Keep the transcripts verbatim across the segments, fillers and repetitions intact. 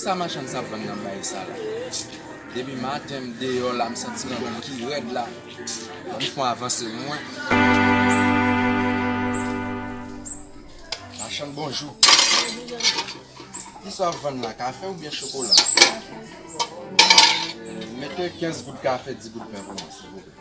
Sa machann sa ap vann nan bay sa la? Depi maten m deyò la, m santi nan ki rèd la. Li fè avanse mwen. Machann, bonjou. Kisa w ap vann la, kafe oubyen chokola? Mete kenz goud kafe, dis goud pen pou mwen, silvouplè.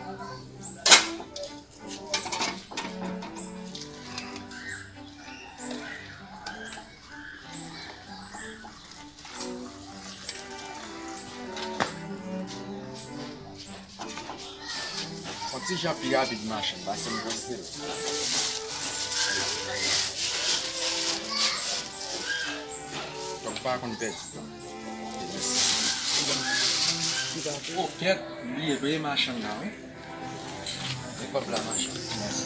Yon ti jan pi rapid machann, pase m prese l. Donk pa konn pèdi tan. Ok, mèsi. O kèt, bliye peye machann nan, wi. Li pap la machann. Mèsi.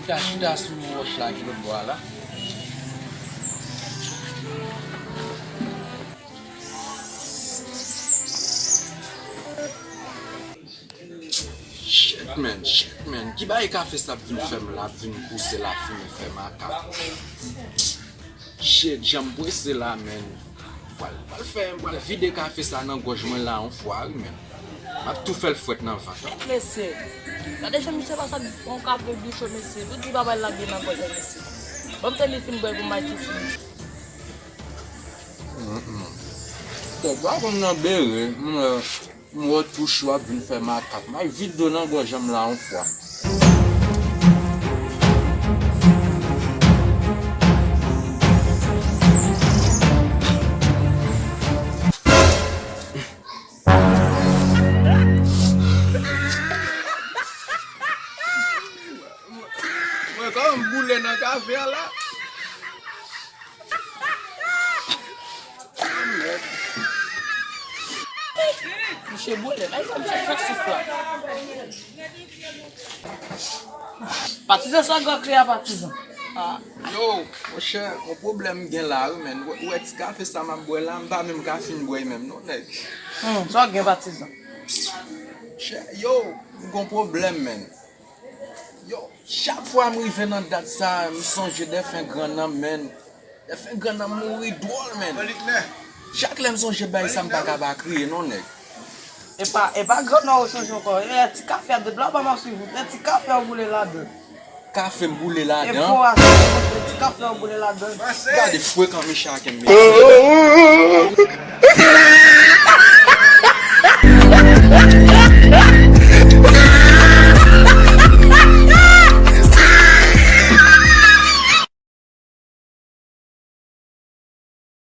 M ka chita sou wòch la ki lòt bò a la. Shit, man, shit, man. Ki bagay kafe sa ap vin fè m la, ap vin pouse lafimen, fè makak? Shit, jan m prese la, man. Pral, pral fè, pral vide kafe sa nan gòj mwen la yon fwa, wi, man. M ap tou fè l fwèt nan vant. Mesye, gade jan misye pase ak yon kafe bouchon, mesye. Pou di bagay la byen nan gòj, mesye. Ban m tann li fin bwè pou m al kite li. Kòb la konn nan bere, m, m wè touch yo ap vin fè makak. M al vide dlo nan gòj an m la yon fwa. Mwen kòman m boule nan kafe a la? Misye boule, bay sa misye chak souf la. Patizan sa gran kri a patizan. Ah. Yo, monchè, yon pwoblèm m gen la, wi, men. Ou wè ti kafe sa m ap bwè la, m pa menm ka fin bwè menm, non, nèg. Hmm, sa w gen patizan? Chè, yo, m gon pwoblèm, men. Yo, chak fwa m rive nan dat sa, m sonje dèfen grannanm, men. Dèfen grannanm mouri dwòl, men. Chak lè m sonje bay sa, m pa ka pa kriye, non, nèg. E pa, e pa grannanm ou sonje ankò. E ti kafe a, depi la pa m ap swiv ou. E ti kafe a ou boule ladan. Kafe m boule ladan. E fò a, e ti kafe a ou boule ladan. Gade frekan mesye a kenbe.